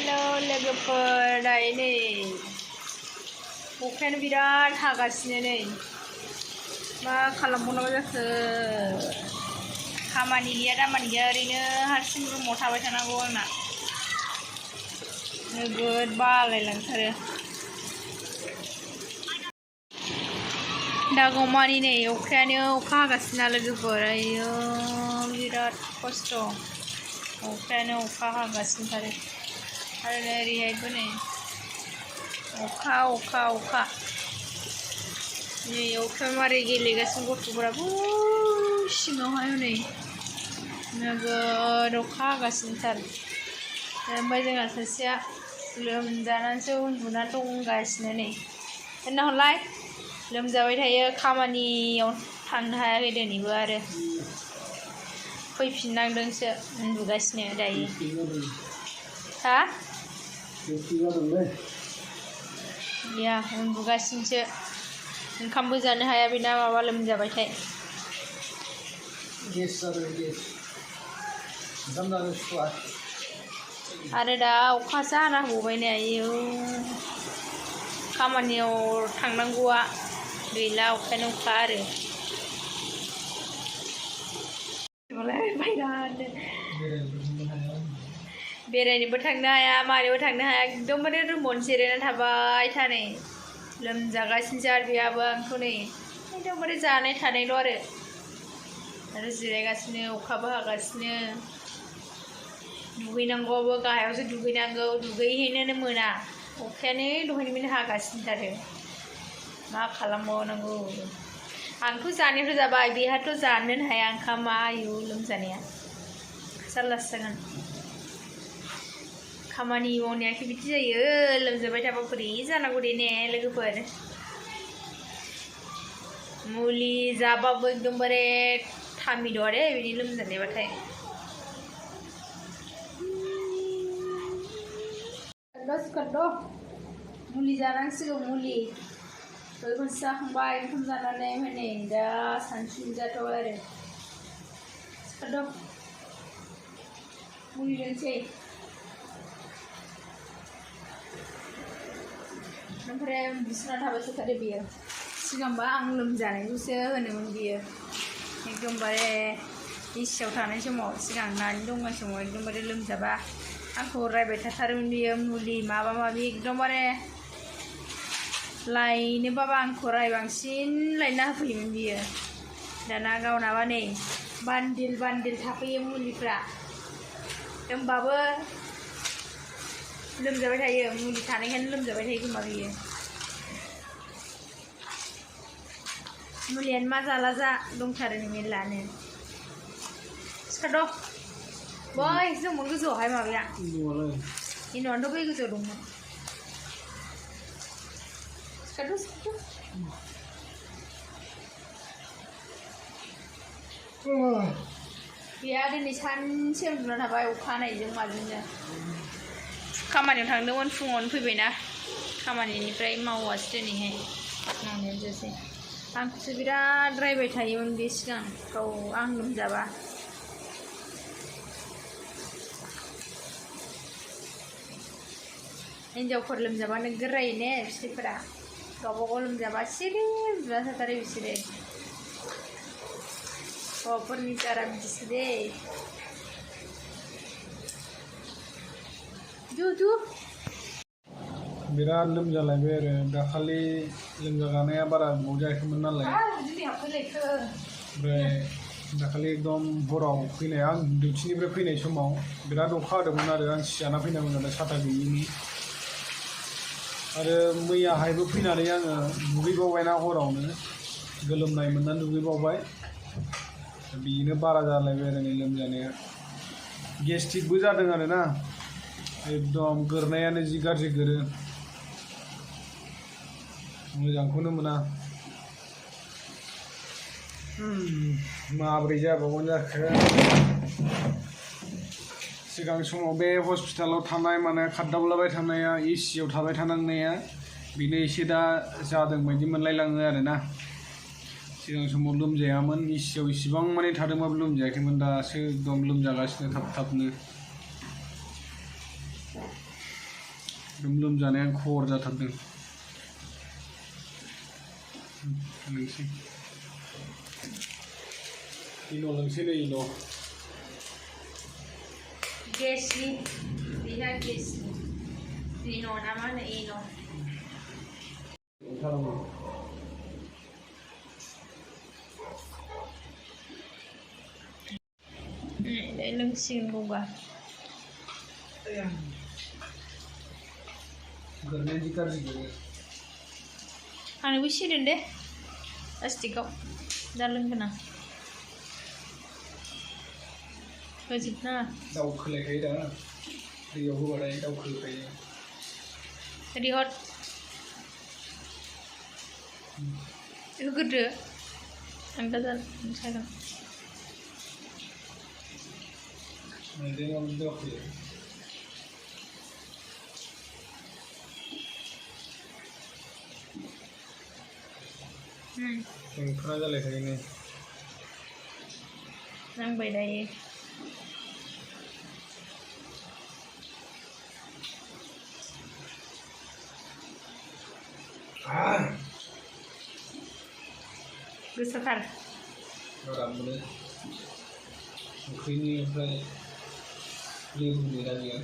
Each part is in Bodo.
हेल' लोगोफोर दायो नै अखायानो बिराद हागासिनो नै मा खालामबावनांगौ जाखो खामानि गैया दामानि गैया ओरैनो हारसिं रुमाव थाबाय थानांगौ आंना नोगोद बालायलांथारो दागौमानि नै अखायानो अखा हागासिनो लोगोफोर आयौ बिराद खस्थ' अखायानो अखा हागासिनोथारो आरो ओरैहायबो नै अखा अखा अखा नै अखाया मारै गेलेगासिनो गथ'फोराबो सिङावहाय नै नोगोद अखा हागासिनोथार ओमफ्राय जोंहा सासेया लोमजानानैसो उन्दुना दंगासिनो नै होननाहरलाय लोमजाबाय थायो खामानियाव थांनो हायाखै दिनैबो आरो फैफिननांदोंसो उन्दुगासिनो दायो हा गैया उन्दुगासिनोसो ओंखामबो जानो हाया बेना माबा लोमजाबायथाय आरो दा अखासो हाना होबावबाय नै आयौ खामानियाव थांनांगौआ गैला अखायानो अखा आरो बेरायनोबो थांनो हाया मानोबो थांनो हाया एकदमबारे रुमावनो जिरायना थाबाय था नै लोमजागासिनोसो आरो बेहाबो आंखौ नै एकदमबारे जानाय थानायल' आरो जिरायगासिनो अखाबो हागासिनो दुगैनांगौआबो गाहायावसो दुगैनांगौ दुगैहैनोनो मोना अखायानो दहायनिफ्रायनो हागासिनोथारो मा खालामबावनांगौ आंथ' जानायथ' जाबाय बेहाथ' जानोनो हाया ओंखामा आयु लोमजानाया जारलासो जागोन खामानि मावनायाखि बिदि जायो लोमजाबाय थाबा बोरै जानांगौ दे ने लोगोफोर मुलि जाबाबो एकदमबारे थामिद' आरो बिदि लोमजानायबाथाय सिखारद' मुलि जानांसिगौ मुलि खनसे जाखांबाय ओंखाम जानानै ओमफ्राय नै दा सानसुनि जाथ'बाय आरो सिखारद' मुलि लोंसै ओमफ्राय बिसना थाबाय थाथारो बियो सिगांबा आं लोमजानायखौसो होनोमोन बियो एकदमबारे इसियाव थानाय समाव सिगां नानि दंनाय समाव एकदमबारे लोमजाबा आंखौ रायबाय थाथारोमोन बियो मुलि माबा माबि एकदमबारे लायनोबाबा आंखौ रायबांसिन लायना होफैयोमोन बियो दाना गावनाबा नै बान्दिल बान्दिल थाफैयो मुलिफ्रा होमबाबो लोमजाबाय थायो मुलि थानायखायनो लोमजाबाय थायो खोमा बियो मुलियानो मा जाला जा दंथारो मेरलानो सिखारद' बै जोंमोन गोजौआवहाय माबाया इन'आनोथ' बै गोजौआव दंमोन सिखारद' गैया दिनै सानसे उन्दुना थाबाय अखा हानायजों माजोंनो खामानियाव थांदोंमोन फुङावनो फैबायना खामानिनिफ्राय मावासै दिनैहाय मावनायानो जासै आंखौसो बिराद रायबाय थायोमोन बे सिगां गाव आं लोमजाबा हिन्जावफोर लोमजाबा नोगोर रायो ने फिसाइफोरा गावबा गाव लोमजाबा सिरि उन्दुना थाथारो बिसोरो हौवाफोरनि जारा बिदिसो दे बिराद लोमजालायबाय आरो दाखालि लोमजागानाया बारा गोबाव जायाखैमोन नालाय ओमफ्राय दाखालि एकदम हराव फैनाय आं डिउटिनिफ्राय फैनाय समाव बिराद अखा हादोंमोन आरो आं सिजाना फैनांगौमोन नालाय साथा गैयिनि आरो मैयाहायबो फैनानै आङो दुगैबावबायना हरावनो गोलोमनाय मोननानै दुगैबावबाय बेनो बारा जालायबाय आरो नै लोमजानाया गेस्ट्रिकबो जादों आरो ना एकदम गोरनायानो जि गाज्रि गोरो मोजांखौनो मोना माबोरै जाबावगोन जाखो सिगां समाव बे हस्पिटालाव थानाय माने खारदावलाबाय थानाया एसियाव थाबाय थानांनाया बेनो एसे दा जादों बायदि मोनलायलाङो आरो ना सिगां समाव लोमजायामोन एसियाव इसिबां माने थादोंबाबो लोमजायाखैमोन दासो एकदम लोमजागासिनो थाब थाबनो लोमजानाया खर जाथारदों लोंसै इनो लोंसै नै इनो गेसनि बेहा गेसनि इनो ना मा होनो इनो दै लोंसिगोन गगा गोरलै जि गाज्रि गोलैयो आंनोबो सिरिन दे प्लास्टिकआव दा लोंगोन आं होजोबनाङा दावखोलायखायो दा दैयाव होबाथाय दावखोखायो रिहट होग्रोदो आं दा जागोन मैदेराबो दावखोयो जोंफोरा जालायखायो नै नांबाय दायो गोसाथार रानबोनो ओंख्रिनिफ्राय लेबुनि रानिया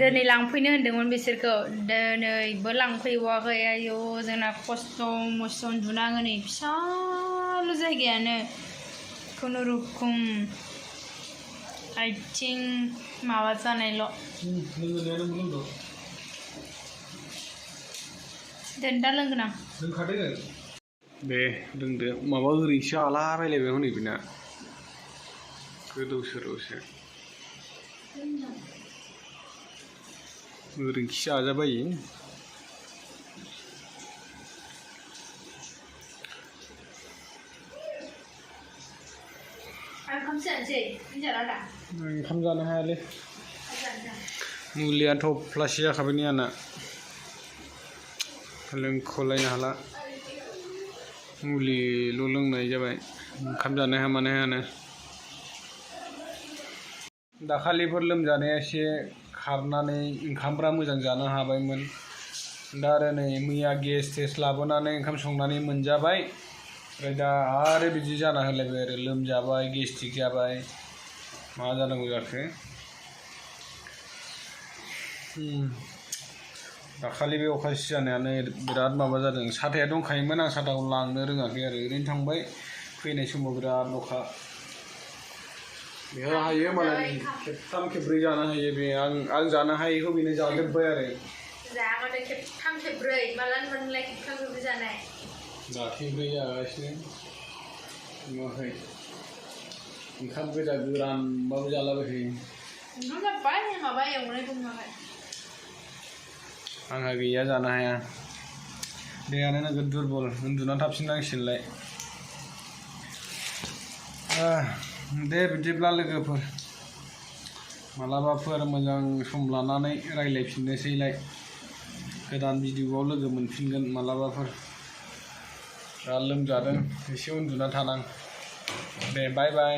दिनै लांफैनो होनदोंमोन बिसोरखौ दिनैबो लांफैबावाखै आयौ जोंना खस्थ' मस्थ' उन्दुनाङो नै फिसाल' जायगायानो खुनुरुखुम आथिं माबा जानायल' दोन दा लोंगोन आं लोंखादो दे लोंदो माबा ओरैसो आलाबायलायबाय हनै बेना गोदाव सोरावसो ओरैखि जाजाबायो ओंखाम जानो हायालै मुलिया थफ्लासे जाखाबाय नै आंना लोंख'लायनो हाला मुलिल' लोंनाय जाबाय ओंखाम जानो हाया मानो हायानो दाखालिफोर लोमजानाया एसे खारनानै ओंखामफ्रा मोजां जानो हाबायमोन दा आरो नै मैया गेस टेस्ट लाबोनानै ओंखाम संनानै मोनजाबाय ओमफ्राय दा आरो बिदि जाना होलायबाय आरो लोमजाबाय गेस्ट्रिक जाबाय मा जानांगौ जाखो दाखालि बे अखा सिजानायानो बिराद माबा जादों साथाया दंखायोमोन आं साथाखौ लांनो रोङाखै आरो ओरैनो थांबाय फैनाय समाव बिराद अखा बेहा हायो मालाय खेबथाम खेबब्रै जानो हायो बे आं जानो हायैखौ बेनो जाजोब्बाय आरो जाबाथाय खेबथाम खेबब्रै माला मोनलाय खेबथाम खेबब्रै जानाय दाख्लैब्रै जागासिनो नुवाखै ओंखाम गोजा गोरानबाबो जालाबायखायो ओंखाम जाबाय माबा एवनायखौ नुवाखै आंहा गैया जानो हाया देहायानो नोगोद दुरबल उन्दुना थाफिननांसिगोनलाय दे बिदिब्ला लोगोफोर मालाबाफोर मोजां सम लानानै रायज्लायफिननोसैलाय गोदान भिडिअआव लोगो मोनफिनगोन मालाबाफोर दा लोमजादों एसे उन्दुना थानां दे बाय बाय